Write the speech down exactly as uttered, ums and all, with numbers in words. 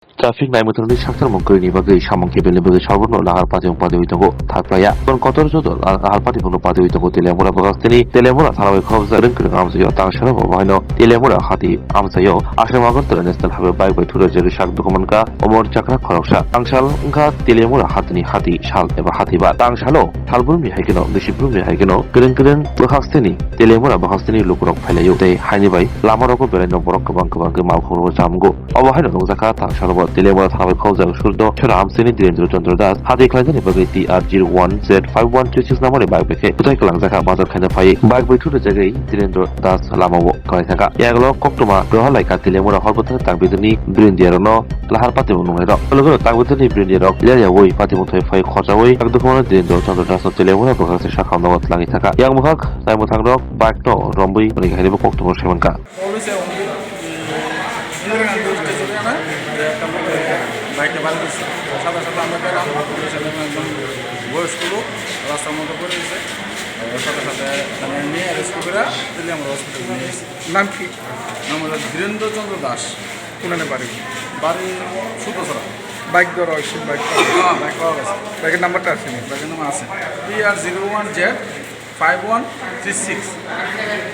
Traffic naimwthangni sakthar mung kwrwini bagwi samung kebelni bagwi salbumno lahar patiung padiwi tongo, thaplaiya. Kon kotor joto la-, lahar patiungno padiwi tongo Teliamura bwkhasteni Teliamura thanao khobjak kwrwng kwrwng amchaio tangsalo bo bahaino Teliamura hati amchaio Asam Agartala National Highway bike bai thura jagwi sak dukumankha omor chakra khoroksa. Tangsal wngkha Teliamura hatini hati sal eba hati bar. Tangsalo salbrumni hai kheno, bisibrumni hai kheno kwrwng kwrwng bwkhasteni Teliamura bwkhasteni lukurok phailaio tei haini bai lamarogo belaino borok kwbang kwbang khe malkhungrokno chamungo. Obo haino nukjakha, tangsalobo Teliamura thanao khobjak Surdo Chora amchaini Dhirendra Chandra Das hati khlainani bagwi T R zero one Z five one three six number ni bike bai khe kwtai kwlangjak kha bazar khaina phaiwi bike bai thura jagwi Dhirendra Das lamao kwlai thangkha. Yaglo koktwma roha laikha Teliamura hor bwthang tangbidirni brindiarokno lahar patimung nungnairok. Logi logi tangbidirni brindiarok leryaui patimung thai phai khorchaui yak dukhumano Dhirendra Chandra Das no Teliamura bwkhakni sakao nogo twlangwi thangkha. Yang bwkhak naimwthangrok bike no romwi manwi haino koktwma saimankha. Police e only, mm, Indira Gandhi station e na, je ekta loke bike e bari diye. Sathe sathe amra pelam, police e ekdom boyos gulo rasta moddhe pori diye. Ar sathe sathe tare niye arrest gori, Teliamura hospital niye ese. নাম কি? নাম হলো ধীরেন্দ্র চন্দ্র দাস। কোনখানে বাড়ি? বাড়ি সুতোছড়া। বাইক ধরা হয়েছে, বাইক পাওয়া গেছে? হ্যাঁ, বাইক পাওয়া গেছে। বাইকের নাম্বারটা আছে নি? বাইকের নাম্বার আছে। T R zero one Z five one three six।